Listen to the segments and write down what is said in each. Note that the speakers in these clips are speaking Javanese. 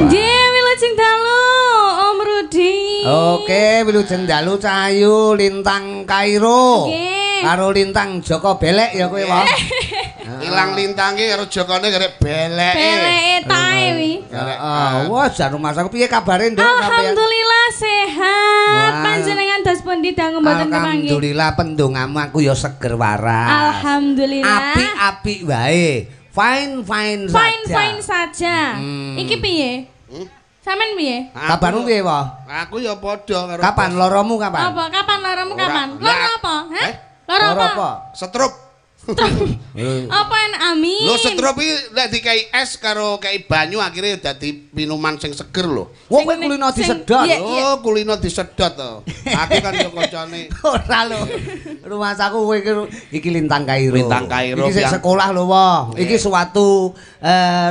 Nggih, wilujeng dalu Om Rudi. Oke, wilujeng dalu Cahayu Lintang Kairo. Nggih. Karo Lintang Joko Belek ya kowe, Wong. Ilang lintange karo jokone karek beleke. Beleke tae wi. Heeh. Wah, jan rumah aku piye kabare, Nduk? Alhamdulillah sehat. Panjenengan dos pundi dangu mboten kepanggih? Alhamdulillah pendongamu aku ya seger waras. Alhamdulillah. Apik-apik wae. Fine-fine saja. Fine-fine saja. Iki piye? Sampeyan piye? Kabarmu piye, Wah? Aku ya padha karo. Kapan loromu kapan? Apa? Kapan loromu kapan? Loro apa? Hah? Loro apa? Setrup. Apa en amin? Lho setrup iki nek dikai es karo kai banyu akhirnya dadi minuman sing seger lho. Wong kowe kulino disedot. Oh, kulino disedot to. Aku kan yo kancane. Ora lho. Rumahsaku kowe iki Lintang Kairo. Lintang Kairo. Iki sing sekolah lho, Wah. Iki suatu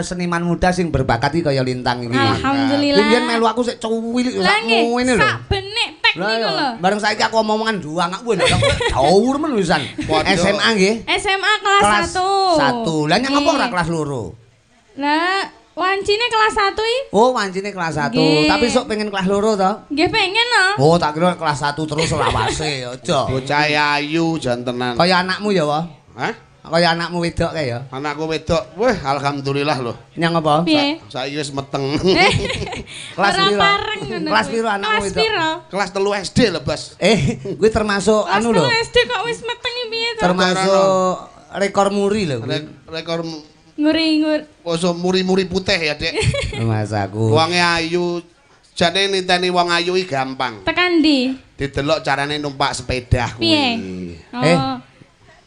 seniman muda sing berbakat iki kaya Lintang iki. Alhamdulillah. Biyen melu aku sik cuwilik sak ngene lho. Sak benik tek niku lho. Bareng saiki aku omong-omongan duang aku lho. Jauh men wisan. SMA nggih. SMA kelas 1. 1. Lah nyang apa ora kelas 2? Lah wancine kelas 1 iki. Oh, wancine kelas 1. Tapi sok pengen kelas 2 to? Nggih pengen to. Oh, tak kira kelas 1 terus lawase aja. Bocah ayu jan tenan. Kaya anakmu ya, Wah? Hah? Kaya anakmu wedok kae ya? Anakku wedok. Wah, alhamdulillah lho. Nyang apa? Saiki wis meteng. Kelas piro? Kelas piro anakmu wedok? Kelas piro? Kelas 3 SD lho, Bos. Kuwi termasuk anu lho. Kelas 3 SD kok wis meteng iki piye to? Termasuk rekor muri lho. Rekor muri-muri. Oso muri-muri putih ya, Dek. Mas aku. Wonge ayu. Jane niteni wong ayu iki gampang. Tekan ndi? Didelok carane numpak sepeda kuwi. Piye?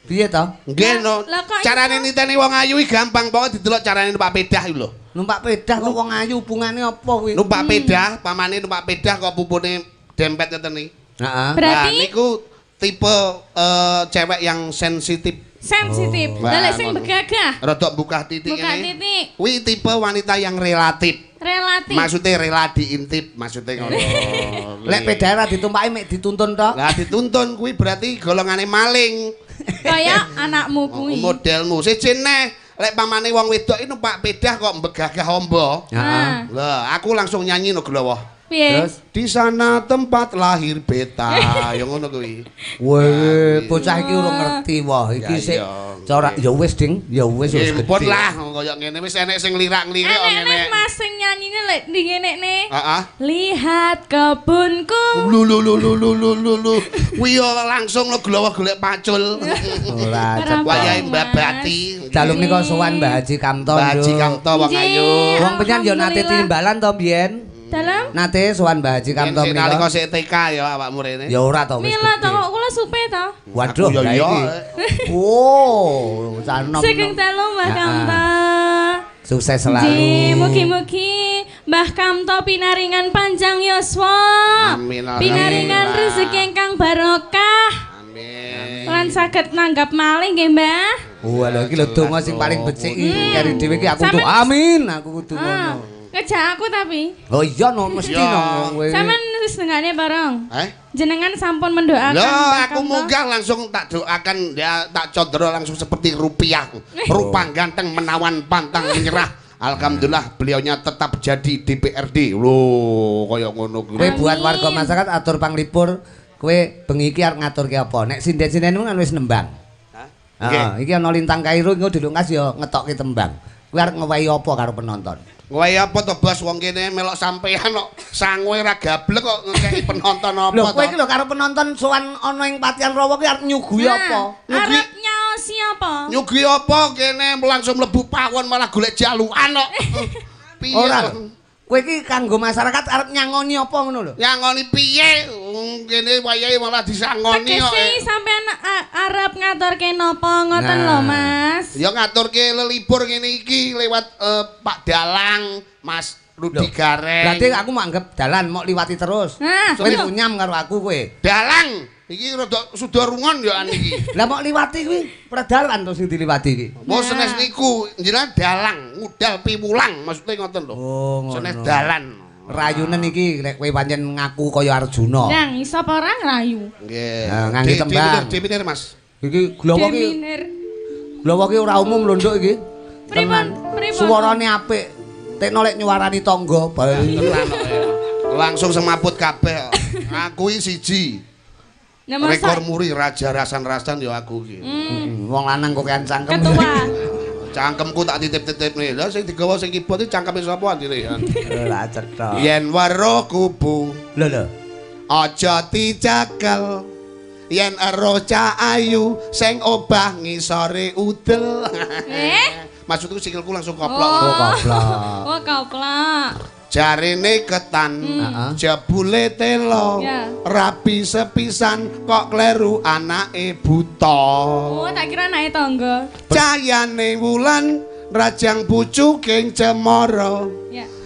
Piye to? Nggih no. Carane niteni wong ayu iki gampang, pokoke didelok carane numpak pedah iki lho. Numpak pedah kok wong ayu hubungane apa kuwi? Numpak pedah, pamane numpak pedah kok pupune dempet ngeten iki. Heeh. Berarti niku tipe cewek yang sensitif. Sensitif. Lah lek sing begagah. Rodok buka titik ini. Titik. Kuwi tipe wanita yang relatif. Relatif. Maksudnya rela diintip, maksudnya ngono. Lek pedahe ra ditumpaki mek dituntun tok. Lah dituntun kuwi berarti golongane maling. Kaya anakmu kuwi. Modelmu siji neh, lek pamane wong wedok iki numpak pedah kok mbegagah ombo. Heeh. Lah aku langsung nyanyi no glowah. Piye? Terus di sana tempat lahir beta, ya ngono kuwi. Weh, bocah iki urung ngerti wah, iki sik cara ya wis ding, ya wis wis gedhe. Pun lah kaya ngene wis enek sing lirak-lirik kok ngene. Enek Mas sing nyanyine lek ndi ngenekne. Heeh. Lihat kebunku. Lu lu lu lu lu lu lu. Kuwi langsung lo glowo golek pacul. Ora wayahe mbabati. Dalu menika sowan Mbah Haji Kamto. Mbah Haji Kamto wong ayu. Wong penyan ya nate timbalan to biyen. Dalem? Nate sowan Mbah Haji Kamto menika. Nalika sik TK ya awakmu rene. Ya ora to wis. Mila to kok kula supe to. Waduh ya iki. Oh, cah nom. Sugeng dalu Mbah Kamto. Sukses selalu. Nggih, mugi-mugi Mbah Kamto pinaringan panjang yuswa. Amin. Pinaringan rezeki ingkang barokah. Amin. Lan saged nanggap malih nggih, Mbah. Wah, lho iki lho donga sing paling becik iki keri dhewe iki aku kudu amin, aku kudu ngono. Ngejak aku tapi. Oh iya no mesti no kowe. Sampeyan wis dengane bareng. Eh? Jenengan sampun mendoakan. Loh, aku munggah langsung tak doakan ya tak condro langsung seperti rupiah. Rupa ganteng menawan pantang menyerah. Alhamdulillah beliaunya tetap jadi DPRD. Loh, kaya ngono kuwi. Kowe buat warga masyarakat atur panglipur, kowe bengi iki arep ngaturke apa? Nek sinden-sinden kan wis nembang. Hah? Heeh, iki ana Lintang Kairo engko dilungkas ya ngetokke tembang. Kowe arep ngewehi apa karo penonton? Ngewehi apa to Bos wong kene melok sampean kok sangue ra gablek kok ngekeki penonton apa to? Lho kowe iki lho karo penonton sowan ana ing Patian Rawa ki arep nyuguhi apa? Arep nyaosi apa? Nyuguhi apa kene langsung mlebu pawon malah golek jalukan kok. Piye? Ora. Kowe iki kanggo masyarakat arep nyangoni apa ngono lho? Nyangoni piye? Kene wayahe malah disangoni kok. Tegese sampean arep ngaturke napa ngoten lho Mas? Ya ngaturke lelibur ngene iki lewat Pak Dalang, Mas Rudi Gareng. Berarti aku mau anggap dalan mau liwati terus. Kowe nyam karo aku kowe. Dalang iki rada suda rungon ya an iki. Lah mok liwati kuwi predalan to sing diliwati iki. Oh senes niku jenengan dalang, ngudal piwulang maksude ngoten lho. Oh ngono. Senes dalan. Rayunen iki nek kowe pancen ngaku kaya Arjuna. Nang iso apa ora ngrayu? Nggih. Ngangge tembang. D minor, Mas. Iki glowo iki. Glowo iki ora umum lho nduk iki. Pripun? Pripun? Suarane apik. Tekno lek nyuwarani tangga bae. Langsung semaput kabeh. Aku iki siji. Rekor muri raja rasan-rasan ya aku iki. Wong lanang kok kan cangkem. Ketua. Cangkemku tak titip-titipne. Lah sing digawa sing keyboard iki cangkeme sapa andine ya. Ora cetha. Yen weruh kubu. Lho lho. Aja dicekel. Yen ero cah ayu sing obah ngisore udel. Maksudku sikilku langsung koplok. Oh, koplok. Oh, koplok. Jarene ketan, jebule telo, rapi sepisan kok kleru anake buta. Oh, tak kira anake tangga. Cayane wulan rajang pucuking cemara.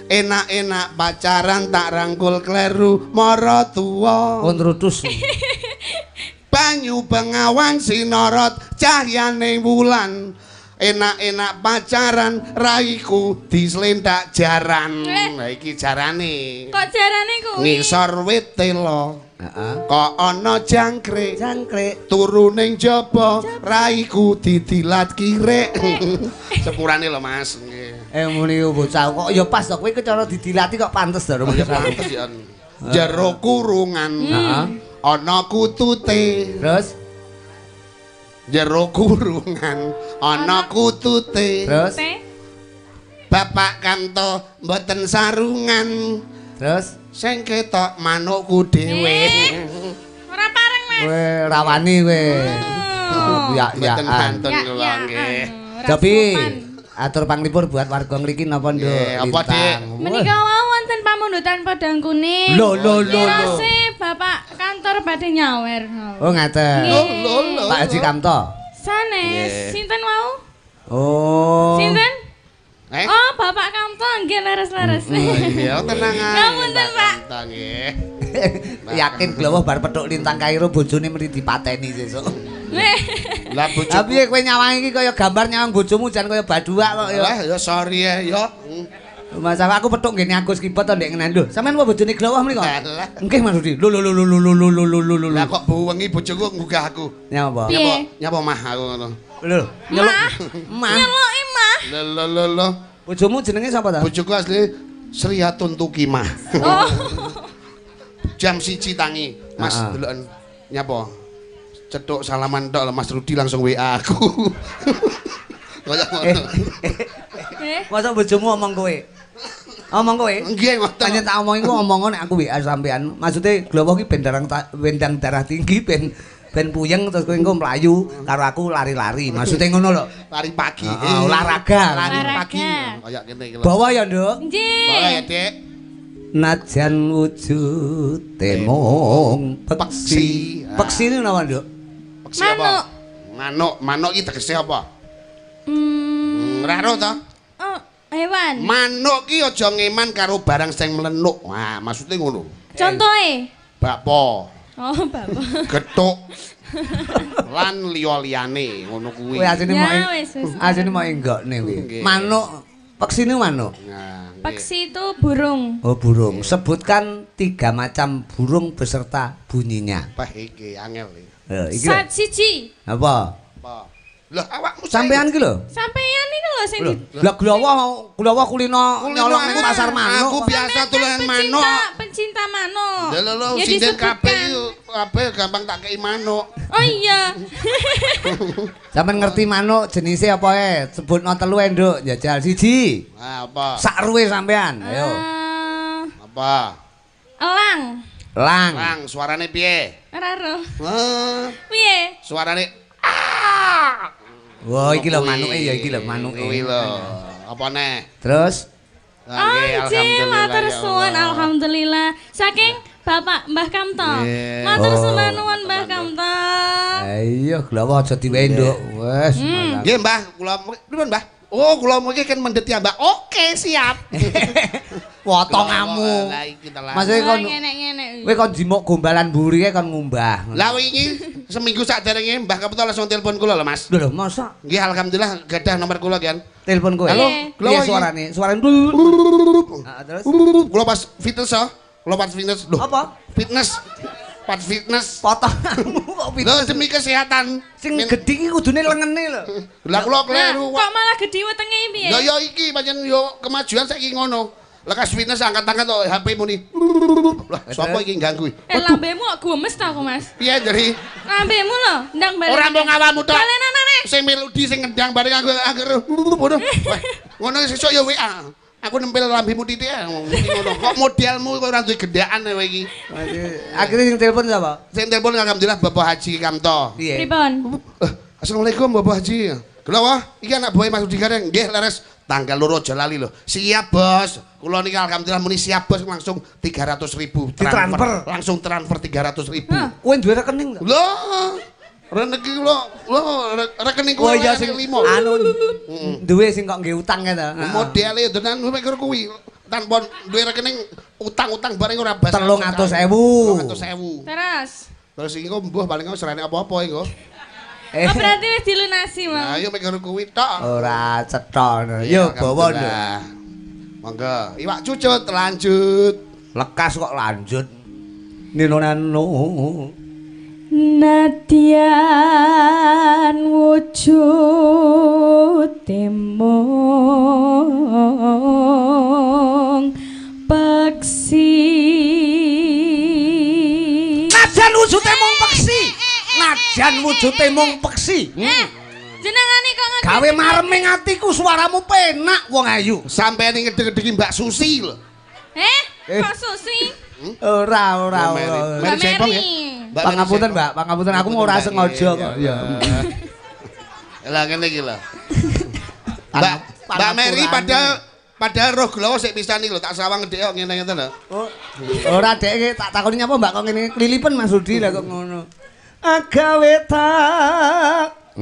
Enak-enak pacaran tak rangkul kleru mara tuwa. Kontrutus. Banyu bengawan sinorot cahyane wulan. Enak-enak pacaran raiku dislendak jaran. Lah iki jarane. Kok jarane kuwi? Ngisor wit telo. Heeh. Kok ana jangkrik. Jangkrik turu ning jaba raiku didilat kirek. Sepurane lho Mas. Nggih. Muni bocah kok ya pas to kowe cara didilati kok pantes to. Ya pantes ya. Jero kurungan. Heeh. Ana kutute. Terus jero kurungan ana kutute. Terus Bapak Kamto mboten sarungan. Terus sing ketok manukku dhewe. Ora pareng Mas. Kowe rawani kowe. Ya ya. Mboten pantun kula nggih. Tapi atur panglipur buat warga ngriki napa Nduk? Apa Dik? Menika wau wonten pamundutan Podang Kuning. Lho lho lho. Bapak kantor badhe nyawer. Oh ngaten. Lho lho lho. Pak Haji Kamto. Sanes, sinten wau? Oh. Sinten? Oh, Bapak Kamto nggih leres-leres. Iya, tenang ae. Ngapunten, Pak. Nggih. Yakin glowah bar petuk lintang Kairo bojone mesti dipateni sesuk. Lah bojoku. Lah piye kowe nyawang iki kaya gambar nyawang bojomu jan kaya baduak kok ya. Lah ya sorry ya. Mas aku petuk nggene Agus Kibot to ndek ngenan lho. Sampeyan apa bojone glowah mriko? Nggih Mas Rudi. Lho lho lho lho lho lho lho lho lho. Lah kok bengi bojoku nggugah aku. Nyapa? Nyapa mah aku ngono. Lho, nyeluk mah. Nyeluki mah. Lho lho lho lho. Bojomu jenenge sapa ta? Bojoku asli Sriatun Tukimah. Oh. Jam 1 tangi. Mas deloken nyapa? Cethuk salaman tok Mas Rudi langsung WA aku. Kaya ngono. Masa bojomu omong kowe? Omong kowe? Nggih, ngoten. Pancen tak omong iku omong nek aku WA sampean. Maksude glowo ki ben darah tinggi ben puyeng terus kowe engko mlayu karo aku lari-lari. Maksude ngono lho. Lari pagi. Olahraga. Lari pagi. Kaya kene iki lho. Bawa ya, Nduk. Nggih. Bawa ya, Dik. Najan wujud mung peksi. Peksi niku napa, Nduk? Peksi apa? Manuk. Manuk iki tegese apa? Ora ro to? Oh, hewan. Manuk ki aja ngeman karo barang sing mlenuk. Wah, maksude ngono. Contohe? Bakpo. Oh, bakpo. Gethuk. Lan liya-liyane ngono kuwi. Kowe asine mok. Asine mok enggokne kuwi. Manuk, peksi niku manuk. Peksi itu burung. Oh, burung. Sebutkan 3 macam burung beserta bunyinya. Wah, iki angel iki. Lho, iki. Siji. Apa? Apa? Lah awakmu sampean iki lho. Sampean iki lho sing Lah glowah kulino nyolong ning pasar manuk. Aku biasa tulen manuk. Pencinta manuk. Lho lho sinden kabeh kabeh gampang tak kei manuk. Oh iya. Sampeyan ngerti manuk jenise apa ae? Sebutno 3 ae, Nduk. Jajal siji. Ah apa? Sakruwe sampean. Ayo. Apa? Elang. Elang. Elang suarane piye? Ora ro. Piye? Suarane Wah, iki lho manuke ya, iki lho manuke. Kuwi lho. Apa neh? Terus? Alhamdulillah, matur suwun alhamdulillah. Saking Bapak Mbah Kamto. Matur suwun Mbah Kamto. Iya, glawa aja diwehi, Nduk. Wes. Nggih, Mbah, kula pripun, Mbah? Oh, kula mriki kan mendhet ya, Mbah. Oke, siap. Potonganmu. Maksudnya kon ngene-ngene. Kowe kon jimuk gombalan mburi kae kon ngumbah. Lah wingi seminggu saderenge Mbah Kamto langsung telepon kula lho, Mas. Lho, masa? Nggih, alhamdulillah gadah nomor kula kan. Telepon kowe. Halo, piye suarane? Suarane. Heeh, terus. Kula pas fitness to. Kula pas fitness. Lho. Apa? Fitness. Pat fitness. Potonganmu kok fitness. Lho demi kesehatan. Sing gedhi iki kudune lengene lho. Lah kula kleru. Kok malah gedhi wetenge piye? Lah ya iki pancen yo kemajuan saiki ngono. Lekas fitness angkat tangan to HP muni. Lah sapa iki ganggu? Lambemu kok gemes ta aku, Mas? Piye jare? Lambemu lho, ndang balen. Ora mung awakmu tok. Balenanane. Sing melodi sing ngendang bareng aku ngono. Wah, ngono sesuk ya WA. Aku nempel lambemu titik ngono. Kok modelmu kok ora duwe gendaan kowe iki. Akhire sing telepon sapa? Sing telepon alhamdulillah Bapak Haji Kamto. Piye? Pripun? Assalamualaikum Bapak Haji. Lha wah, iki anak buah Mas Rudi Gareng. Nggih, leres. Tanggal 2 aja lali lho. Siap, Bos. Kula niki alhamdulillah muni siap, Bos, langsung 300.000 ditransfer. Langsung transfer 300.000. Kowe duwe rekening ta? Lho. Rekening kula, lho rekening kula iya sing 5. Anu duwe sing kok nggih utang ya ta. Modele tenan mikir kuwi. Tanpa duwe rekening utang-utang bareng ora bas. 300.000. 300.000. Terus. Terus iki kok mbuh paling wis ora apa-apa iki kok. Oh berarti wis dilunasi, Mas. Lah yo mikir kuwi tok. Ora cetha. Yo bawa lho. Monggo. Iwak cucut lanjut. Lekas kok lanjut. Nino-nano. Nadyan wujud mung peksi. Nadyan wujude mung peksi. Nadyan wujude mung peksi. Jenengane kok ngene. Gawe mareming atiku suaramu penak wong ayu. Sampeyan ngedeg-edegi Mbak Susi lho. Kok Susi? Ora. Mary Jaipong ya. Pangapunten, Mbak, pangapunten aku ora sengaja kok. Ya. Lah ngene iki lho. Mbak Mary padahal roh glowo sik pisan iki lho, tak sawang dhek kok ngene ngene lho. Ora dhek tak takoni nyapa Mbak kok ngene klilipen Mas Rudi lah kok ngono. Agawe tak.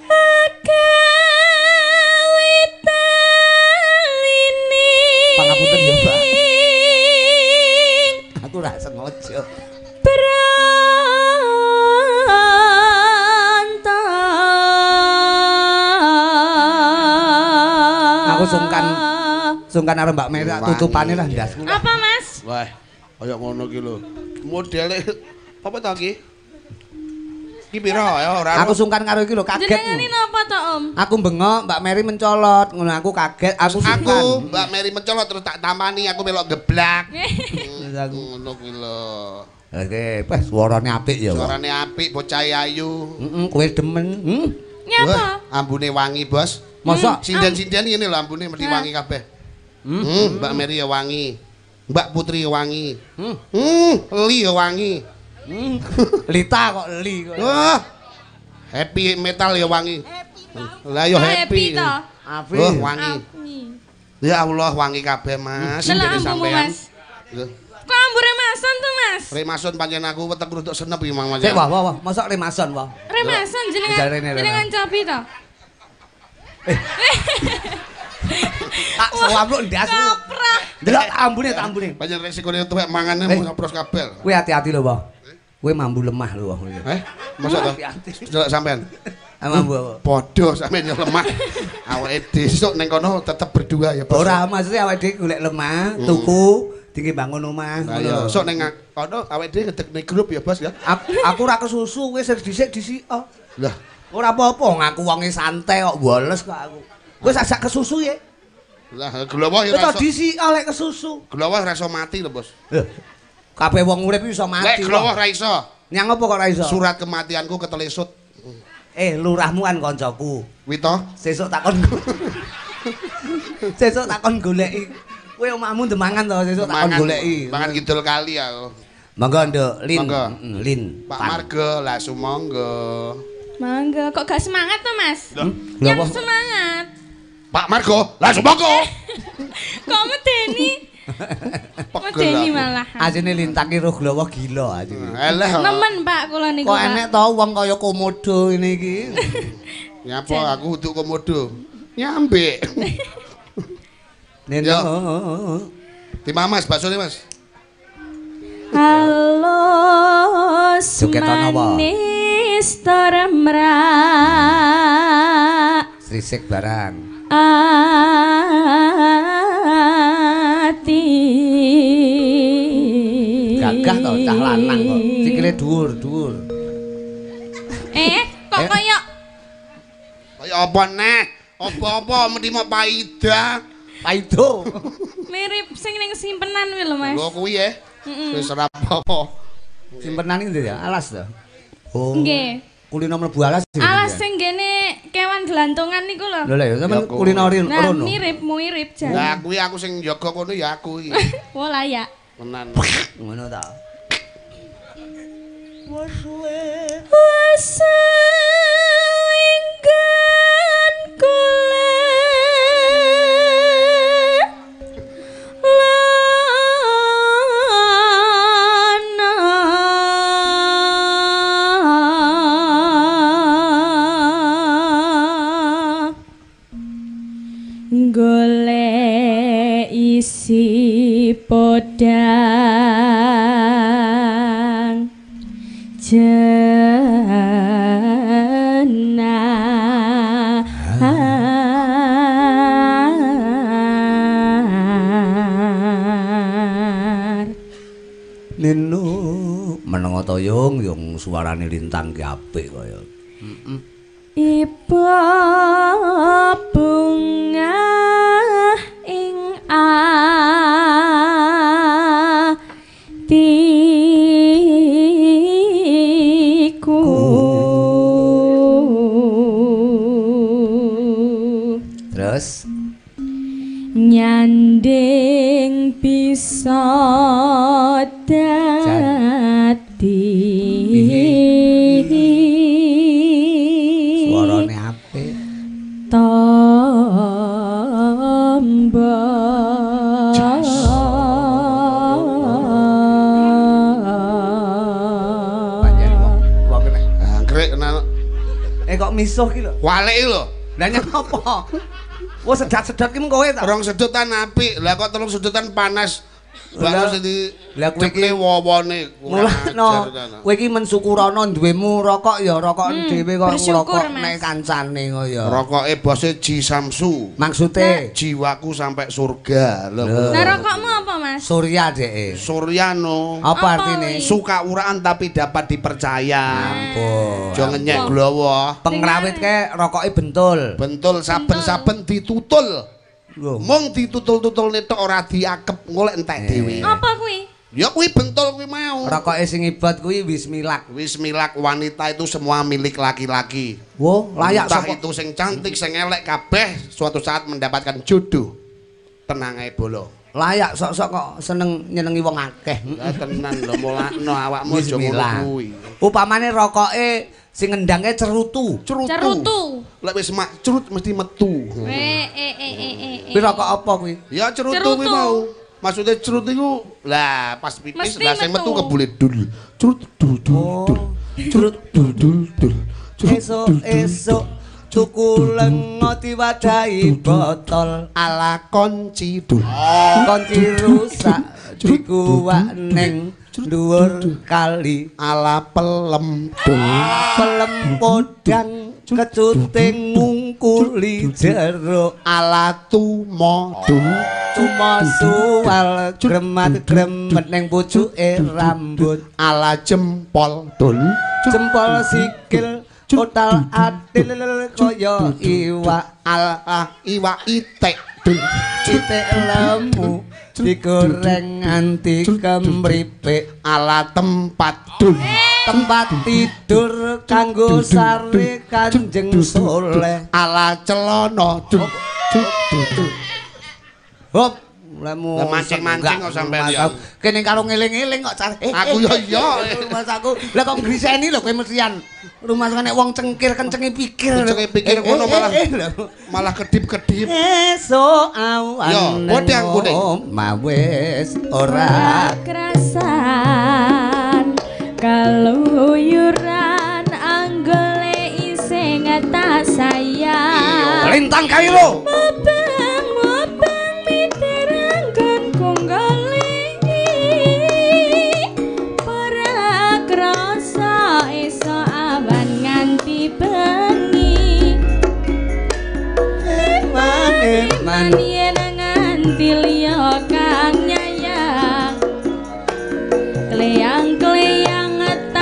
Agawe taline. Pangapunten ya, Mbak. Aku ora sengaja. Aku sungkan karo Mbak Mary tutupane lah ndasku. Apa, Mas? Wah, kaya ngono ki lho. Modele apa to iki? Iki piro ya ora. Aku sungkan karo iki lho, kaget. Jenengane napa to, Om? Aku bengok, Mbak Mary mencolot, ngono aku kaget, aku sungkan. Aku Mbak Mary mencolot terus tak tamani, aku melok geblak. Ngono kuwi lho. Oke, wah suarane apik ya. Suarane apik, bocah ayu. Heeh, kowe demen. Nyapa? Ambune wangi, Bos. Mosok sinden-sinden ngene lho ambune mesti wangi kabeh. Mbak Mary ya wangi. Mbak Putri ya wangi. Li ya wangi. Lita kok li kok. Wah. Happy metal ya wangi. Lah ya happy. Api. Oh, wangi. Ya Allah wangi kabeh, Mas. Sindene sampean. Kok ambu remason tuh, Mas? Remason pancen aku weteng ruduk senep iki Mang Mas. Sik wah wah, mosok remason wah. Remason jenengan cobi to. Tak sewamluk ndasmu. Delok ambune tak ambune. Pancen resikone tuwek mangane mung sapros kabel. Kowe hati-hati lho, Wah. Kowe mambu lemah lho, Wah. Mosok to? Delok sampean. Mambu apa? Padha sampean yo lemah. Awake dhisuk ning kono tetep berdua ya, Bos. Ora, maksudnya awake dhewe golek lemah, tuku tinggi bangun omah. Lah ya, sok ning kono awake dhewe ngedekne grup ya, Bos ya. Aku ora kesusu, kowe sing dhisik dhisik. Lah, ora apa-apa, ngaku wonge santai kok woles kok aku. Kowe sajak kesusu ya. Lah, glowo ya ora iso. Dhisik lek kesusu. Glowo ora iso mati lho, Bos. Lho. Kabeh wong urip iso mati. Lek glowo ora iso. Nyang apa kok ora iso? Surat kematianku ketelesut. Lurahmu kan koncoku. Wito? Sesuk takon. Sesuk takon goleki. Kowe omahmu ndemangan to, sesuk takon goleki. Mangan kidul kali aku. Monggo, Nduk, Lin. Lin. Pak Margo, lah sumangga. Mangga, kok gak semangat to, Mas? Yang semangat. Pak Margo, lah sumangga. Kok medeni? Medeni malah. Asine lintang ki roh glowo gila asine. Eleh. Nemen, Pak, kula niku. Kok enek to wong kaya komodo ngene iki. Nyapa aku kudu komodo. Nyambek. Neno. Dimamas baksone, Mas. Halus manis teremrak. Srisik barang. Ati. Gagah Gagah to cah lanang kok. Sikile dhuwur-dhuwur. Kok kaya kaya apa neh? Apa-apa mesti mau paida. Paido. Mirip sing ning simpenan kuwi lho, Mas. Lho kuwi ya. Wis ora apa-apa. Simpenan iki ya, alas to. Oh. Nggih. Kulino mlebu alas. Alas sing ngene kewan gelantungan niku lho. Lho lha ya sampean kulino rono. Nah, mirip jan. Lah kuwi aku sing njaga kono ya aku iki. Wah layak. Tenan. Ngono ta. Wes ingkang kula lana golek isi podang jenar. Nino menengo to yung yung suarane lintang ki apik kaya. Iba bunga ing atiku. Terus nyanding bisa dadi. Suarane apik. Tombo. Panjen wong kene. Anggrek tenan. Kok misuh ki lho. Walike lho. Lah nyang apa? Wah sedat-sedat ki mung kowe ta. Rong sedotan apik. Lah kok telung sedotan panas. Baru sing di lah kowe iki wowone. Mulane kowe iki mensyukurana duwemu rokok ya rokoken dhewe kok ngrokok nek kancane kaya. Rokoke bose Ji Samsu. Maksude jiwaku sampai surga. Lho. Lah rokokmu apa, Mas? Surya dheke. Surya no. Apa artine? Suka uraan tapi dapat dipercaya. Ampun. Aja ngenyek glowo. Pengrawit kae rokoke bentul. Bentul saben-saben ditutul. Mung ditutul-tutul tok ora diakep golek entek dhewe. Apa kuwi? Ya kuwi bentul kuwi mau. Rokoke sing ibad kuwi wismilak. Wismilak wanita itu semua milik laki-laki. Wo, layak sapa itu sing cantik, sing elek kabeh suatu saat mendapatkan jodoh. Tenang ae bolo. Layak sok-sok kok seneng nyenengi wong akeh. Lah tenan lho mulakno awakmu aja ngono kuwi. Upamane rokoke sing ngendangke cerutu. Cerutu. Lek wis mak cerut mesti metu. Kuwi rokok apa kuwi? Ya cerutu kuwi mau. Maksudnya cerut iku lah pas pipis lah sing metu kebule dul. Cerut dul dul dul. Cerut dul dul dul. Esuk-esuk tuku lengo diwadahi botol ala konci dul. Konci rusak dikuwak ning dhuwur kali ala pelem dul. Pelem podang kecute ngungkuli jeruk ala tumo dul. Tumo suwal gremat-gremet ning pucuke rambut ala jempol dul. Jempol sikil total adil kaya iwak ala iwak itik dul. Itik lemu digoreng nganti kemripik ala tempat dul. Tempat tidur kanggo sare Kanjeng Soleh ala celana dul. Hop lemu mancing-mancing kok sampean ya. Kene karo ngeling-eling kok cah. Aku yo iya. Mas aku. Lah kok ngriseni lho kowe mestian. Rumah nek wong cengkir kencenge pikir. Kencenge pikir ngono malah malah kedip-kedip. Esuk awan. Yo, podang kuning. Mawis ora krasan kaluyuran anggole isih tak sayang. Lintang Kairo. Man yen nganti liya kang nyayang.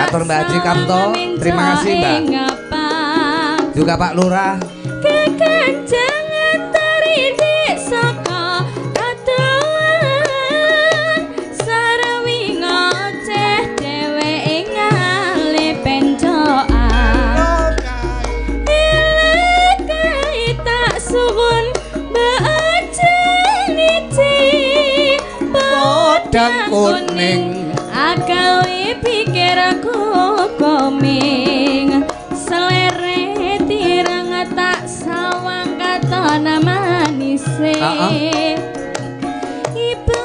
Katur Mbak Haji Kamto, terima kasih Mbak. Juga Pak Lurah. Kekancangan tari saka katuan sarwi ngoceh dhewe ing ngale pencoan. Ilakai tak suwun mbak iji podang kuning akawe pikir aku koming selere tirang tak sawang katon manise. Ibu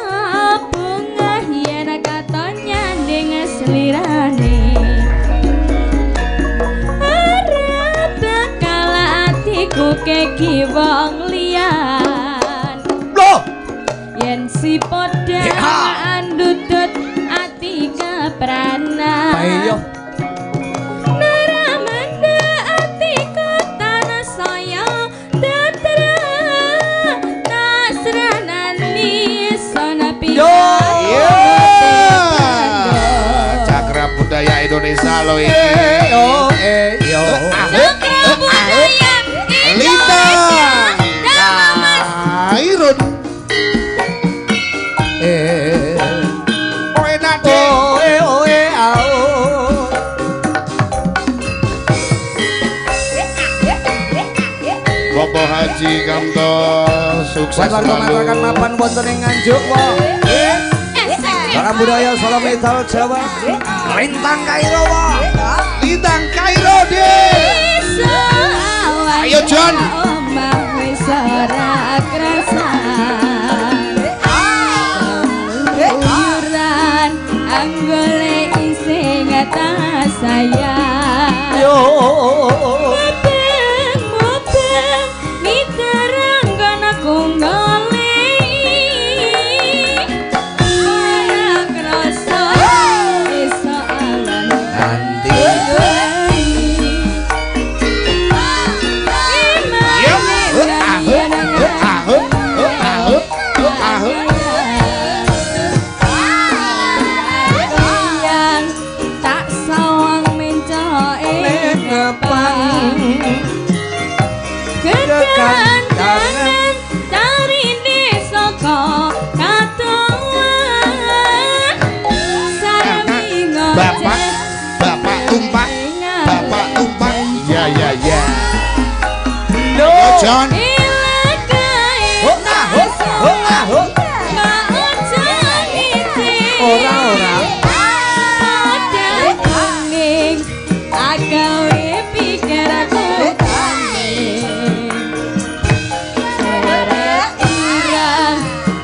bunga yen katon nyanding slirane ora bakal atiku keki wong liyan. Loh, yen si podang andutut ati kepranan. Ayo. Naramanda atiku tanah saya tatra tasranani sonapi. Yo. Cakra budaya Indonesia lo ini. Yo yo. Cakra budaya Indonesia. Irun. Bapak Haji Kamto sukses selalu. Warga mapan wonten ing Nganjuk wae. Salam budaya, salam metal Jawa. Lintang Kairo wae. Lintang Kairo deh. Ayo John. Omah wis ora krasan. Uyuran anggole isih ngatas sayang. Yo. Bapak tumpah. Ya ya ya. John. Ora ora. Agawe pikir aku kuning. Irang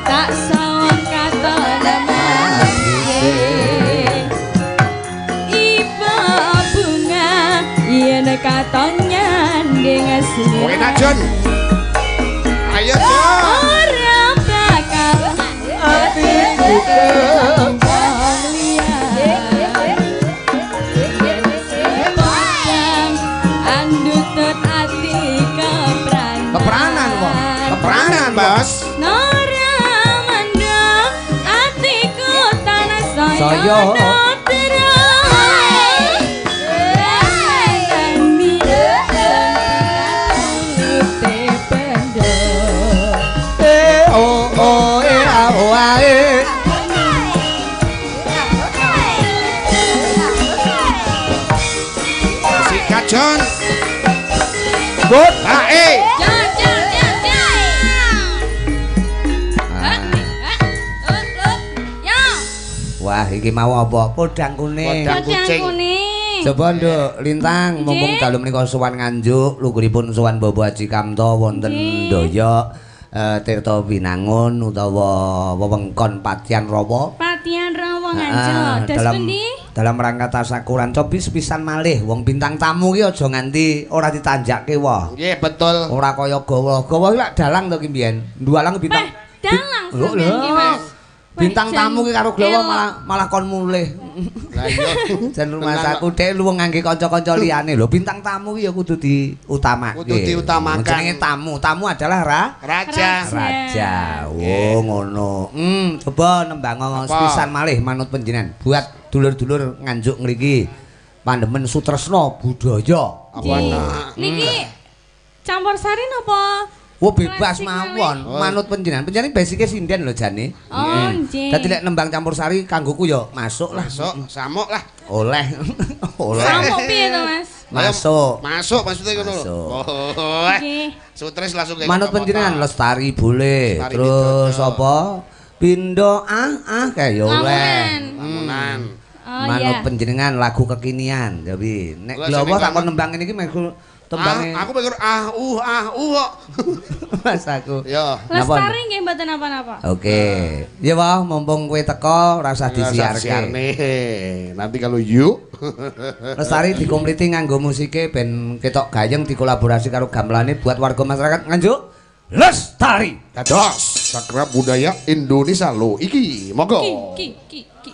tak sawang katon manise. Ibu bunga yen katon nyanding asli. Enak John. Ayo John. Ora bakal atiku kepranan kok. Kepranan, Bos. Nora mendo atiku tanah saya. O o e a o a e. Sikat John. Bot A E. Wah, iki mau apa? Podang kuning. Podang kucing. Coba Nduk Lintang, mumpung dalu menika sowan Nganjuk, luhuripun sowan Bapak Haji Kamto wonten Ndoyok Tirta Winangun utawa wewengkon Patian Rawa. Patian Rawa Nganjuk. Das pundi? Dalam rangka tasakuran cobi sepisan malih wong bintang tamu ki aja nganti ora ditanjakke wae. Nggih, betul. Ora kaya gawa. Gawa ki lak dalang to ki mbiyen. Dalang bintang. Dalang sampeyan ki, Mas. Bintang tamu ki karo glowo malah kon mulih. Lah iya. Jan rumasaku dhek luwung ngangge kanca-kanca liyane. Lho bintang tamu ki ya kudu diutamake. Kudu diutamakan. Jenenge tamu. Tamu adalah raja. Raja. Oh ngono. Coba nembang sepisan malih manut panjenengan. Buat dulur-dulur Nganjuk ngriki. Pandemen Sutresno budaya. Apa ana? Niki campur sari napa? Oh bebas mawon, manut panjenengan. Panjenengan basike sinden lho jane. Oh nggih. Dadi lek nembang campur sari kanggoku ya masuk lah. Masuk, samuk lah. Oleh. Oleh. Samuk piye to, Mas? Masuk. Masuk maksudnya ngono lho. Oh. Nggih. Sutris langsung kayak manut panjenengan lestari boleh. Terus apa? Pindo ah kae ya oleh. Lamunan. Manut panjenengan lagu kekinian. Jadi nek lho apa tak kon nembang ngene iki tembange aku pikir ah kok. Mas aku. Ya. Lestari nggih mboten napa-napa. Oke. Ya wah, mumpung kowe teko ora usah disiarke. Nanti kalau yuk Lestari dikompliti nganggo musike ben ketok gayeng dikolaborasi karo gamelane buat warga masyarakat Nganjuk. Lestari. Dados Cakra Budaya Indonesia lho iki. Monggo. Ki ki ki.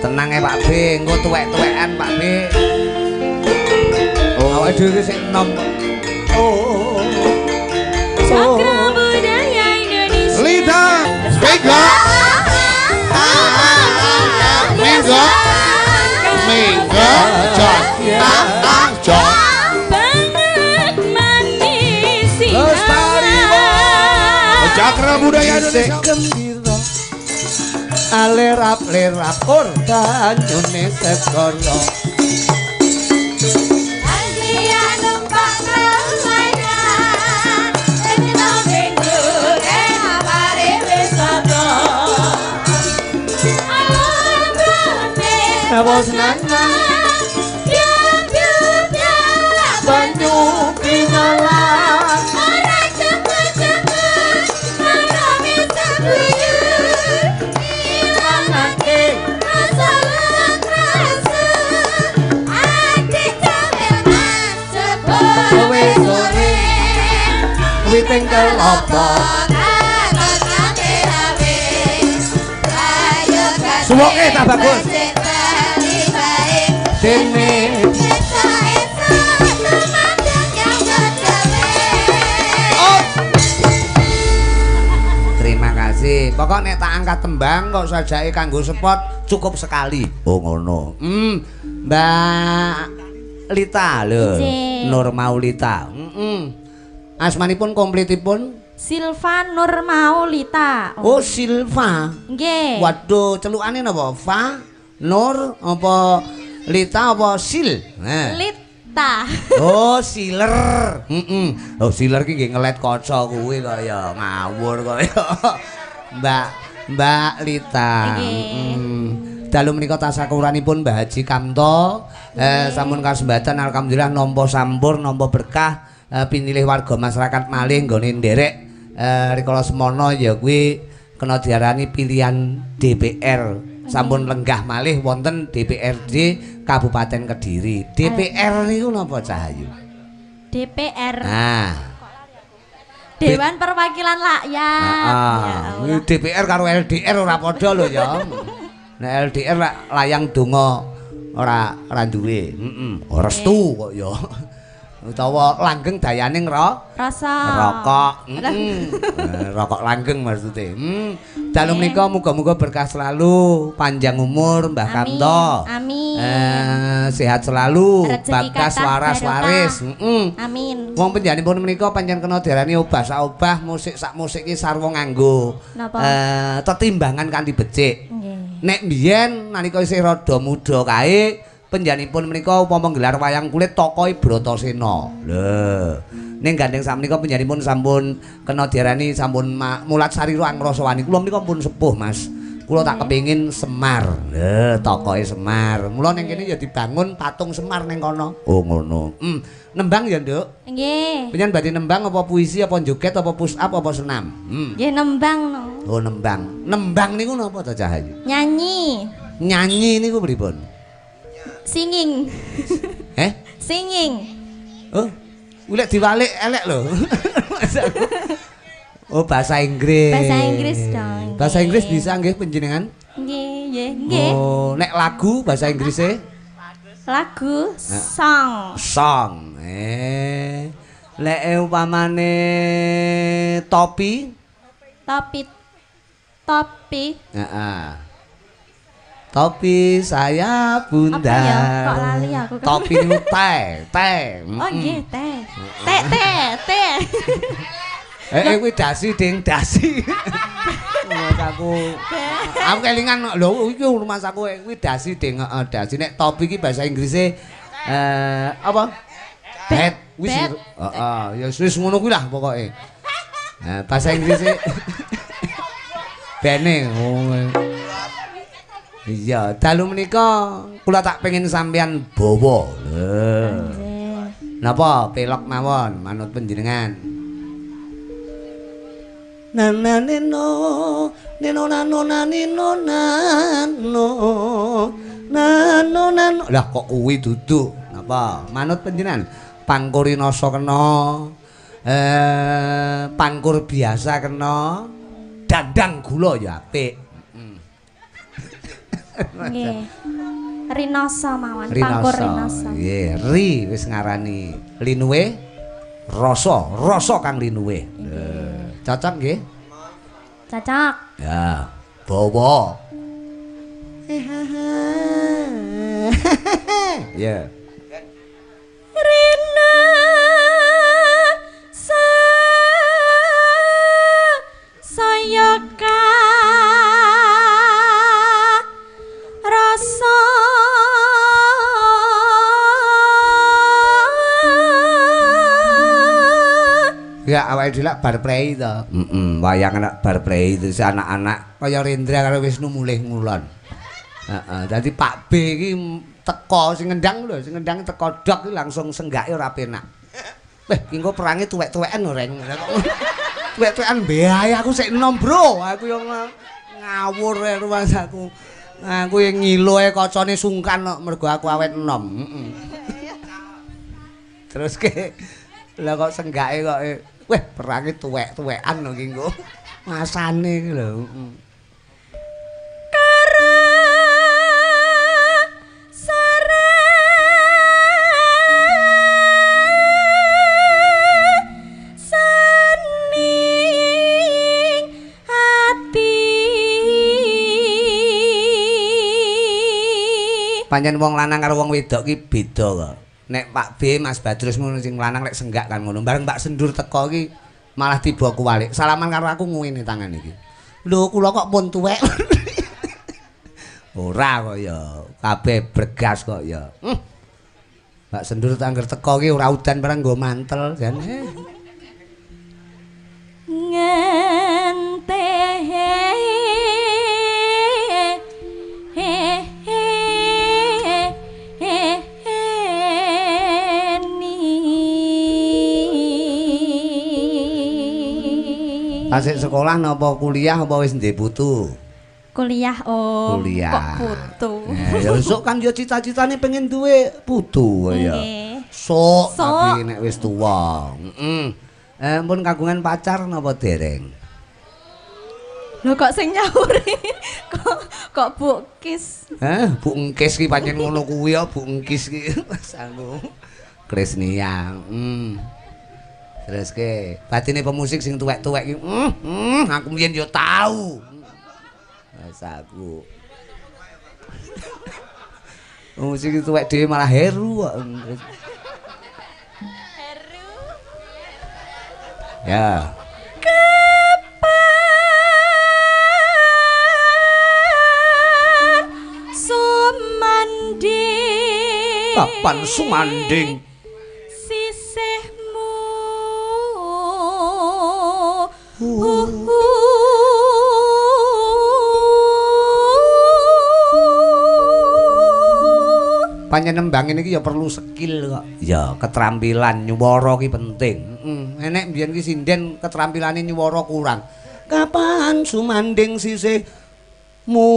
Tenang ya Pak B, engko tuwek-tuwekan Pak B. Oh, awake dhewe sik enom. Oh. Cakra Budaya Indonesia. Lida, Mega. Mega. Mega, Jok. Banget manis. Lestari. Cakra Budaya Indonesia. Alerap lerap or banyune segara. Andian numpak pralaya, yen minggu amare wisata. Alon wos nang banyu pingalan ora cepet-cepet marame sabuyur. Witing kelopo suwoke ta bagus dene terima kasih. Pokok nek tak angkat tembang kok sajake kanggo spot cukup sekali. Oh ngono. Mbak Lita lho, Nur Maulita. Asmanipun komplitipun Silva Nur Maulita. Oh, Silva. Nggih. Waduh, celukane napa? Fa, Nur apa Lita apa Sil? Nah. Lita. Oh, Siler. Heeh. Oh, Siler ki nggih ngelet kaca kuwi kaya ngawur kaya. Mbak Lita. Nggih. Dalu menika tasakuranipun Mbah Haji Kamto sampun kasembatan alhamdulillah nampa sampur nampa berkah pinilih warga masyarakat malih nggone nderek rikala semono ya kuwi kena diarani pilihan DPR sampun lenggah malih wonten DPRD Kabupaten Kediri. DPR niku napa Cahayu? DPR. Nah. Dewan Perwakilan Rakyat. Heeh. DPR karo LDR ora padha lho ya. Nek LDR layang donga ora duwe. Heeh. Restu kok ya. Utawa langgeng dayane rasa rokok. Rokok langgeng maksudnya. Dalu menika muga-muga berkah selalu, panjang umur Mbah Kamto. Amin. Sehat selalu, bagas waras waris. Amin. Wong panjenenganipun menika pancen kena diarani obah sak obah, musik sak musik iki sarwa nganggo tetimbangan kanthi becik. Nek mbiyen nalika isih rada muda kae panjenenganipun menika upama nggelar wayang kulit tokohe Bratasena. Lho, ning gandeng sakmenika panjenenganipun sampun kena diarani sampun mulat sarira angrasa wani. Kula menika pun sepuh, Mas. Kula tak kepengin Semar. Lho, tokohe Semar. Mula ning kene ya dibangun patung Semar ning kono. Oh, ngono. Nembang ya, Nduk? Nggih. Panjenengan badhe nembang apa puisi apa joget apa push up apa senam? Nggih nembang no. Oh, nembang. Nembang niku napa to, Cahayu? Nyanyi. Nyanyi niku pripun? Singing. Singing. Oh, ulek diwalik elek lho. Oh, bahasa Inggris. Bahasa Inggris dong. Bahasa Inggris bisa nggih panjenengan? Nggih, nggih, nggih. Oh, nek lagu bahasa Inggrise? Lagu song. Song. Lek upamane topi? Topi. Topi. Heeh. Topi saya bundar. Apa ya? Kok lali aku. Topi niku teh, teh. Oh nggih, teh. Teh teh teh. Kuwi dasi ding dasi. Aku aku kelingan lho iki rumahsaku kuwi dasi ding, heeh dasi. Nek topi iki bahasa Inggrise apa? Bet. Wis heeh, ya wis ngono kuwi lah pokoke. Nah, bahasa Inggrise bene. Iya, dalu menika kula tak pengen sampean bawa. Lho. Napa pelok mawon manut panjenengan. Nana neno neno nano nano nano nano nano. Lah kok kuwi duduk. Napa manut panjenengan? Pangkur rinasa kena, pangkur biasa kena, dandang gula ya apik. Nggih. Rinasa mawon, pangkur rinasa. Nggih, ri wis ngarani linuwe rasa, rasa kang linuwe. Cocok nggih? Cocok. Ya, bawa. Ya. Rina sa saya ka rasa. Ya awake dhewe lak bar prei to. Heeh, wayang lak bar prei terus anak-anak kaya Rendra karo Wisnu mulih ngulon. Heeh, dadi Pak B iki teko sing ngendang lho, sing ngendang teko dok iki langsung senggake ora penak. Weh, iki engko perange tuwek-tuweken lho, Reng. Tuwek-tuwekan mbeae aku sik enom, Bro. Aku yo ngawur ae rumangsaku. Aku yang ngiloe kacane sungkan kok mergo aku awet enom. Heeh. Terus ke lah kok senggake kok weh perange tuwek-tuwekan lho iki engko. Masane iki lho. Heeh. Pancen wong lanang karo wong wedok ki beda kok. Nek Pak B, Mas Badrus ngono sing lanang lek senggak kan ngono. Bareng Mbak Sendur teko ki malah tiba kuwalik. Salaman karo aku ngene tangan iki. Lho kula kok pun tuwek. Ora kok ya, kabeh bregas kok ya. Mbak Sendur angger teko ki ora udan barang nggo mantel jan. Tasik sekolah napa kuliah apa wis ndek putu? Kuliah, Om. Kuliah. Kok putu? Ya sok kan ya cita-citane pengen duwe putu ya. Sok tapi nek wis tuwa. Heeh. Pun kagungan pacar napa dereng? Lho kok sing nyauri? Kok Bu Kis? Hah, Bu Engkis ki pancen ngono kuwi ya, Bu Engkis ki. Sanggup. Kresnia. Terus ke, batine pemusik sing tuwek-tuwek iki, aku mbiyen yo tau. Wes aku. Pemusik tuwek dhewe malah heru kok. Heru. Ya. Kapan sumanding? Kapan sumanding? Pancen nembang ini ya perlu skill kok. Ya, keterampilan nyuwara ki penting. Heeh. Enek mbiyen ki sinden keterampilane nyuwara kurang. Kapan sumanding sisihmu?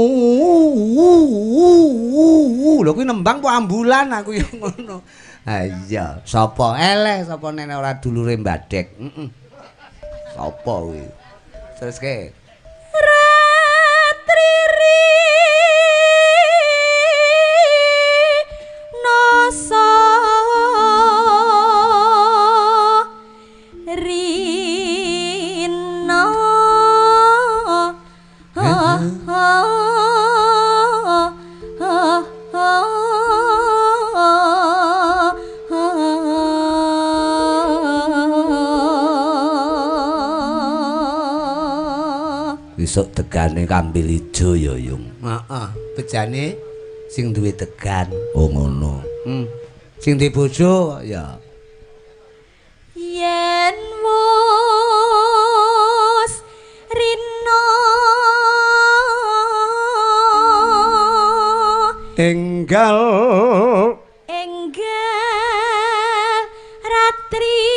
Lho kuwi nembang apa ambulan aku ya ngono. Ha iya, sapa eleh sapa nek ora dulure Mbadek. Heeh. Sapa kuwi? Terus ke Ratri Nasa Rina. Besok degane kambil ijo ya, Yung. Heeh, bejane sing duwe degan. Oh ngono. Sing duwe bojo ya. Yen wis rina enggal enggal ratri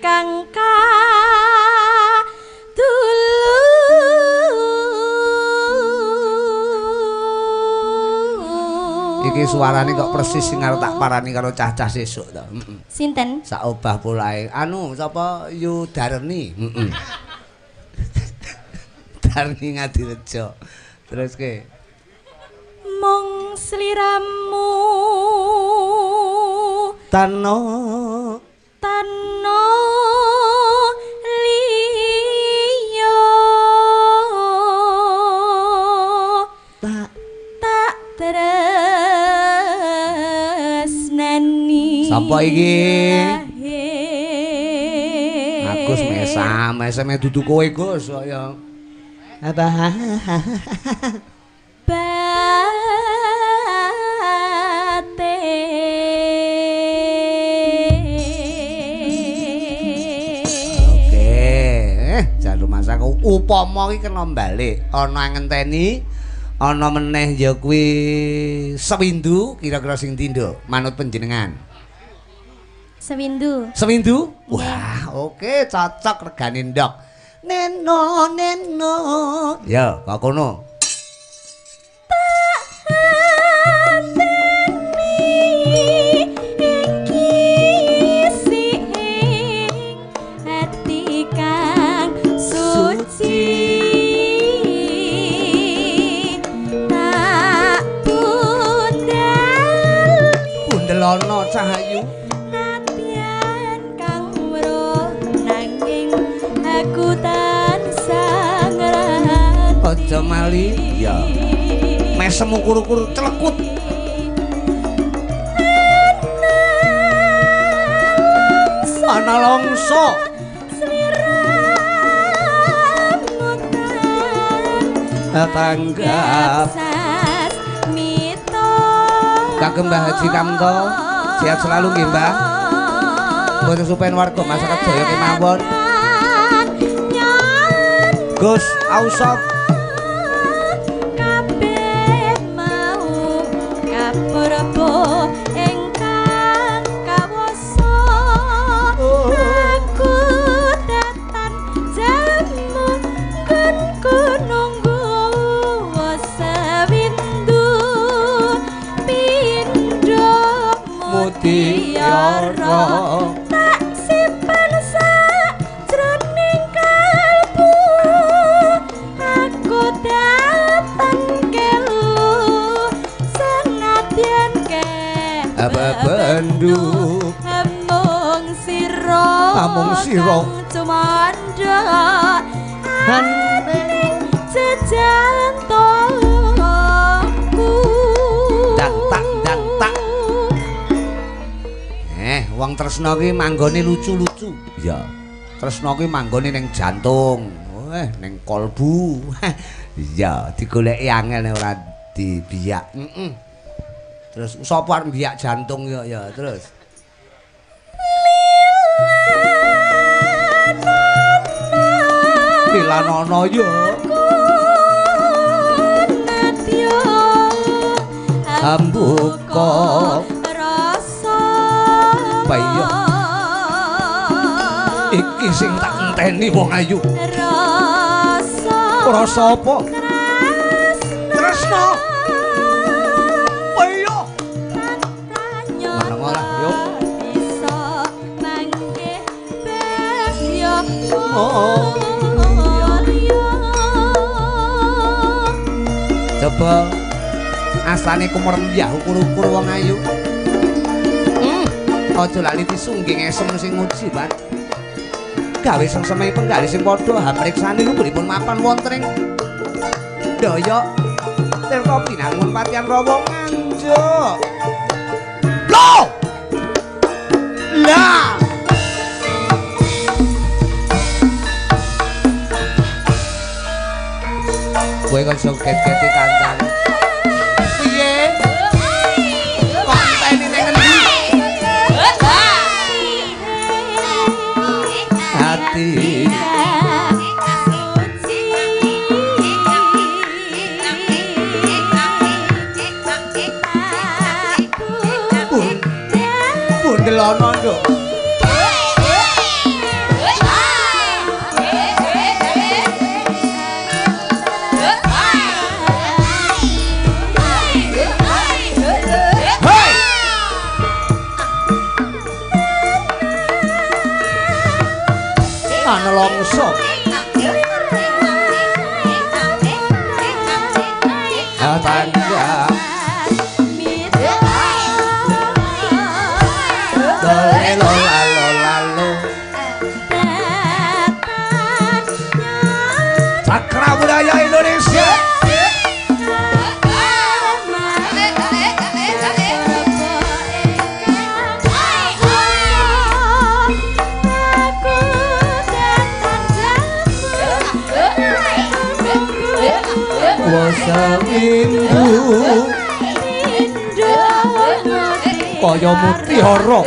kang kadulu. Iki suarane kok persis sing arep tak parani karo cah-cah sesuk to. Heeh. Sinten? Sak obah polahe. Anu sapa Yu Darni. Heeh. Darni Ngadirejo. Terus ke mung sliramu tano tano liya tak tak tresnani. Sapa iki? Agus mesam, mesame dudu kowe Gus kok ya. Apa? Upama iki kena balik ana ngenteni ana meneh ya kuwi sewindu kira-kira sing tindho manut panjenengan. Sewindu. Sewindu? Wah, oke cocok regane ndok. Neno neno. Ya, kok kono. Tak anteni iki sing ati kang suci tak pundeli pundelono cahayu nadyan kang weruh nanging aku tansah ngrati. Aja mali ya mesem ukur-ukur celekut. Ana longso tanggap kagem Mbah Haji Kamto, sehat selalu nggih Mbah. Mboten supen warga masyarakat sedaya kemawon. Gus Ausop kabeh mau kapurba ingkang kawasa aku datan jamu nggonku nunggu sewindu pindho mutiara tak simpen sajroning kalbu aku datan kelu senadyan bebendu amung sira amung sira tumandha aning jejantungku. Dan tak dan tak. Wong tresna ki manggone lucu-lucu. Ya. Tresna ki manggone ning jantung, ning kolbu. Iya, digoleki angel nek ora dibiyak. Heeh. Terus sapa arep mbiyak jantung ya ya terus. Lilanono ya. Ambuka rasa bayo iki sing tak enteni wong ayu. Rasa rasa apa? Tresna. Bayo meneng lah yo bisa manggih bagya. Coba asane kumrembyah ukur-ukur wong ayu. Aja lali disungging esem sing nguji, Pak. Gawe sengseme penggalih sing padha hamriksani luhuripun mapan wonten ing Daya Tirta Binangun Patian Rawa Nganjuk. Lho! Lah. Kowe kok joget-geti kancane. Piye? Kok enteni ning ngendi? Hati bundelono, Nduk. Hei! Ana longso. Tangga lelo lalo lalo. Cakra budaya Indonesia. Windu kaya mutiara.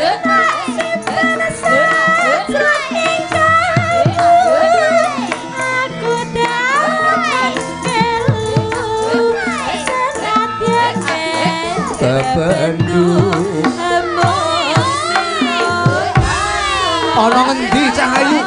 Bebendu ana ngendi Cahayu?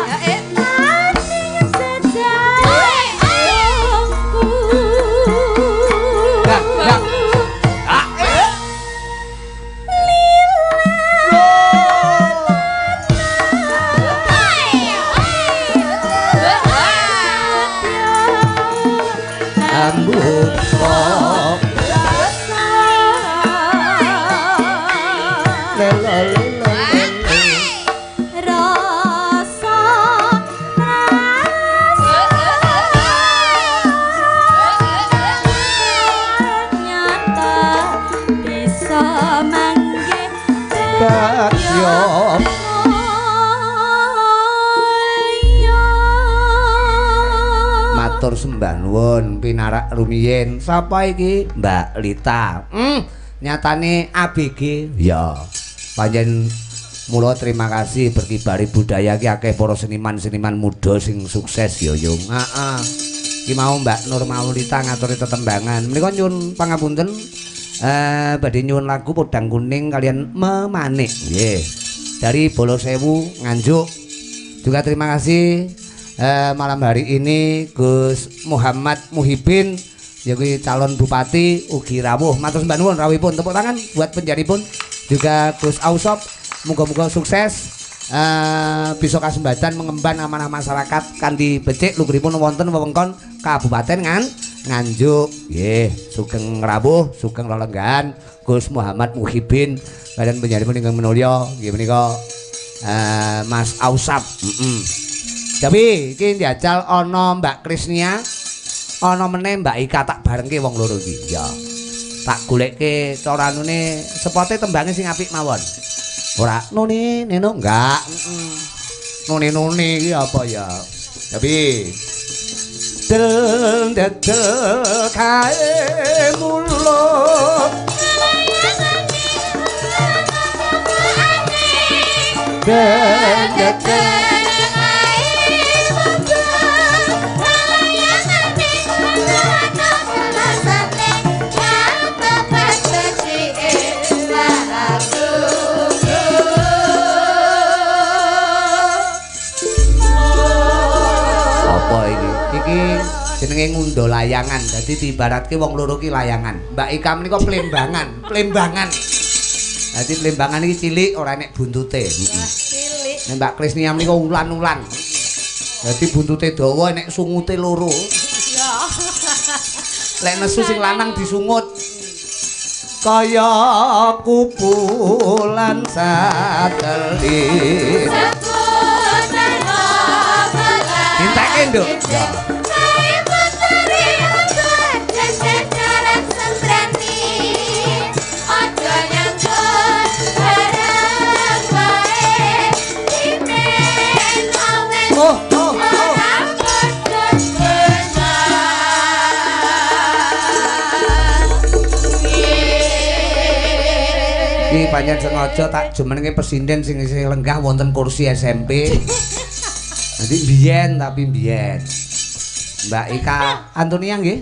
Matur sembah nuwun pinarak rumiyin. Sapa iki? Mbak Lita. Nyatane ABG. Ya. Pancen mula terima kasih berkibari budaya ki akeh para seniman-seniman muda sing sukses ya, Yung. Heeh. Ki mau Mbak Nur Maulita ngaturi tetembangan. Menika nyuwun pangapunten badhe nyuwun lagu Podang Kuning kalian Memanik. Nggih. Dari Bolosewu Nganjuk. Juga terima kasih malam hari ini Gus Muhammad Muhibin yaiku calon bupati ugi rawuh. Matur sembah nuwun rawuhipun. Tepuk tangan buat penjaripun. Juga Gus Ausop, muga-muga sukses bisa kasembatan mengemban amanah masyarakat kanthi becik luhuripun wonten wewengkon Kabupaten Nganjuk. Nggih, sugeng rawuh, sugeng lelenggahan Gus Muhammad Muhibin kalian penjaripun ingkang minulya nggih menika Mas Ausap. Tapi iki njajal ana Mbak Krisnia, ana meneh Mbak Ika, tak barengke wong loro iki. Ya. Tak golekke caranune sepote tembange sing apik mawon. Ora none neno enggak. None none iki apa ya? Tapi del dedel kae mulut. Del dedel jenenge ngundha layangan. Dadi diibaratke wong loro ki layangan. Mbak Ika menika plembangan, plembangan. Dadi plembangan iki cilik ora enek buntute. Cilik. Nek Mbak Krisnia menika ulan-ulan. Dadi buntute dawa enek sungute loro. Ya. Lek nesu sing lanang disungut. Kaya kupulan satelit. Inteke, Nduk. Oh, oh, oh. Iki pancen sengaja tak jumenenge pesinden sing isih lenggah wonten kursi SMP. Nanti biyen tapi biyen. Mbak Ika Antonia nggih?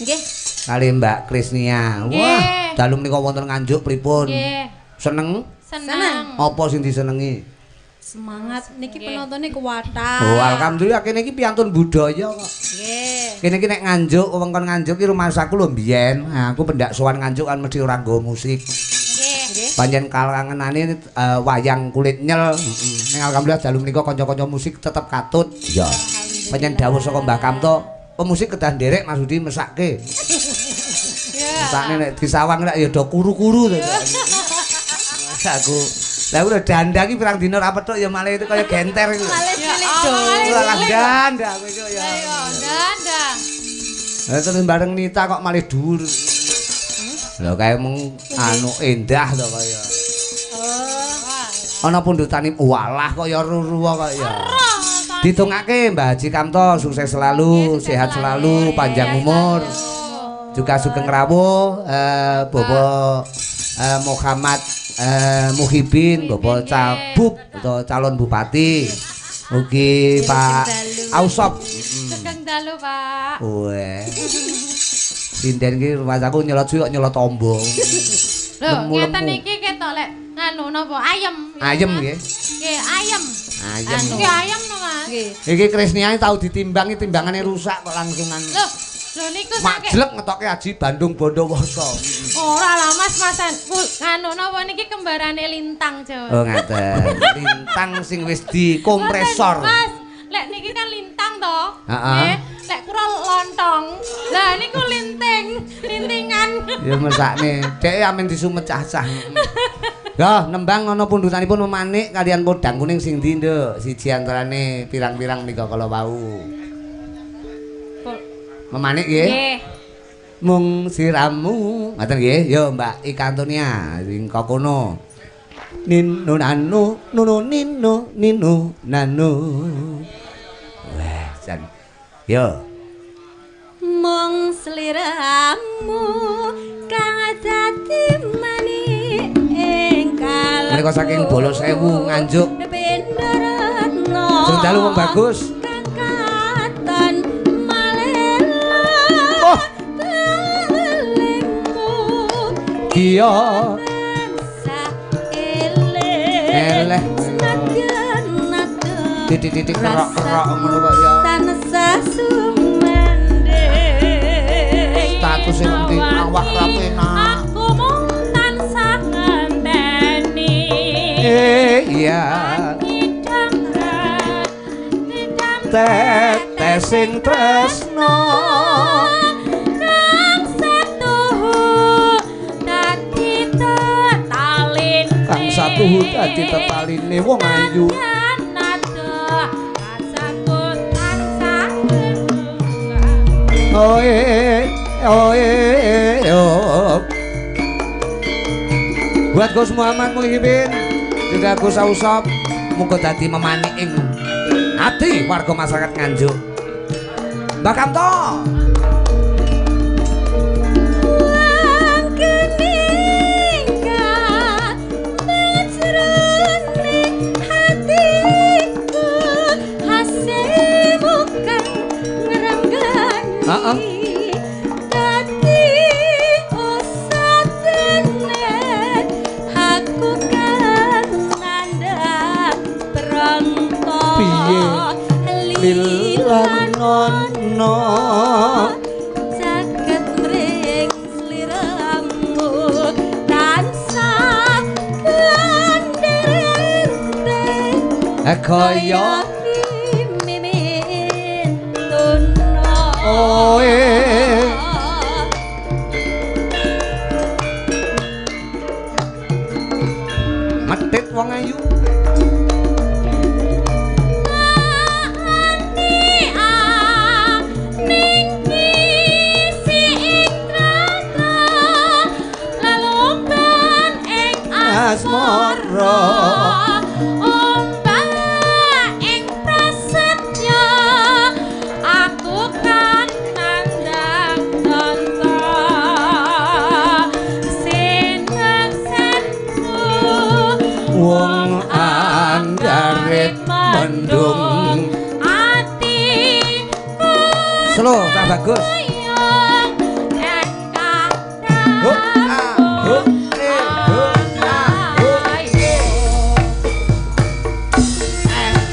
Nggih. Kali Mbak Krisnia. Wah, dalu menika wonten Nganjuk pripun? Nggih. Seneng? Seneng. Apa sing disenengi? Semangat niki penontonnya kuwatah. Oh, alhamdulillah kene iki piantun budaya kok. Nggih. Kene iki nek Nganjuk, wewengkon Nganjuk iki rumasaku lho mbiyen. Aku pendak sowan Nganjuk kan mesti ora nggo musik. Nggih. Pancen kalangenane wayang kulit nyel. Ning alhamdulillah dalu menika kanca-kanca musik tetep katut. Iya. Pancen dawuh saka Mbah Kamto, pemusik kedah nderek Mas Budi mesake. Mesakne nek disawang nek ya do kuru-kuru to. Aku lah udah dandang iki pirang dina ora petuk ya malah itu kaya genter iku. Malah cilik do. Ora dandang aku iku ya. Ayo dandang. Lah terus bareng Nita kok malah dhuwur. Lho kae mung anu endah to kaya. Oh. Ana pundhutane walah kaya ruruwa kaya. Ditungake Mbah Haji Kamto sukses selalu, sehat selalu, panjang umur. Juga sugeng rawuh Bapak Muhammad Muhibin, Bapak Cabub atau calon bupati. Ugi Pak Ausop. Sugeng dalu, Pak. Weh. Sinden iki rumahku nyelot suwi kok nyelot tombo. Lho, ngeten iki ketok lek nganu napa ayem. Ayem nggih. Nggih, ayem. Ayem. Nggih, ayem no, Mas. Nggih. Iki Krisniane tau ditimbang, timbangane rusak kok langsungan. Lho, lho niku saking Majlek ngetoke Haji Bandung Bondowoso. Ora lah Mas, Masan. Nganu napa niki kembarane lintang, Jawa. Oh, ngaten. Lintang sing wis dikompresor. Mas, lek niki kan lintang to. Heeh. Lek kura lontong. Lah niku linting, lintingan. Ya mesakne, dhek amen disumet cah-cah. Yo, nembang ana pundhutanipun memanik kalian podang kuning sing ndi, Nduk? Siji antarane pirang-pirang menika kala wau. Memanik nggih. Nggih. Mung siramu, ngoten nggih. Yo Mbak Ika Antonia sing kono. Ninu nanu nunu ninu ninu nanu. Wah, jan. Yo. Mung sliramu kang dadi manik ing kalbu. Menika saking Bolo Sewu Nganjuk. Sing dalu wong bagus. Kang katon malela. Oh. Iya. Eleh. Titik-titik kerok-kerok ngono kok ya. Tansah sumandhing. Status sing penting awak ra penak. Aku mung tansah ngenteni. Iya. Tetes sing tresno. Kang satuhu dadi tetaline. Kang satuhu dadi tetaline wong ayu. Oe oe oh. Buat Gus Muhammad Muhibin juga Gus Ausop, muga dadi memanik ing ati warga masyarakat Nganjuk. Mbah Kamto. Lilanono saged mring sliramu tansah kandhane kaya mimin tuna. Oe metit wong ayu. Asmara ombak ing Slow, cah bagus. Ho a ho e ho a ho e.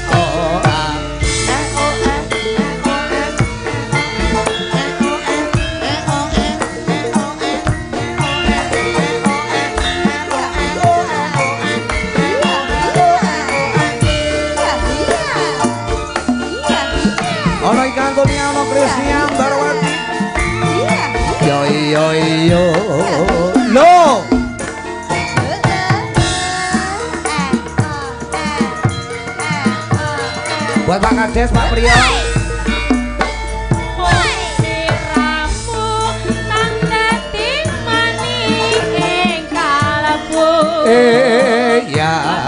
O a e o e e o e e o e e o e Ono ikan Antonia, ono Krisnia, Barwati. Yo yo yo. Lo. Buat Pak Kades, Pak Priyo. Ya.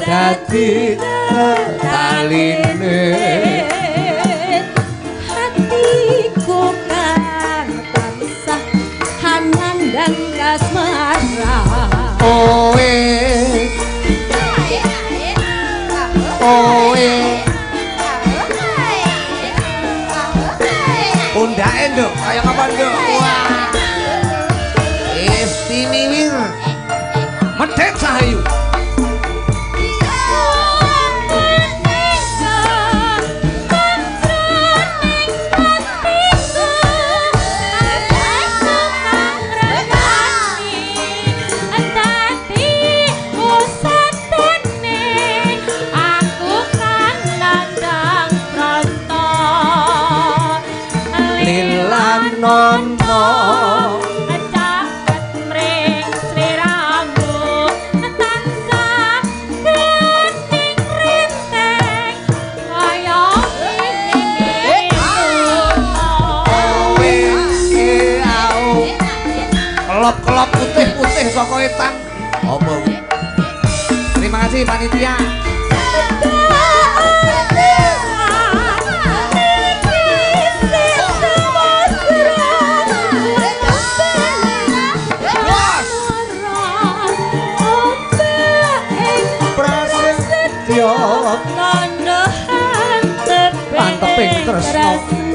Dadi taline hatiku kang tansah hanandang kasmara. Oe oe pundake nduk kaya apa nduk. Wah, istimiwir medhit sahayu. Kelop-kelop putih-putih saka etan. Apa kuwi? Terima kasih panitia. Prasetyo anteping tresno.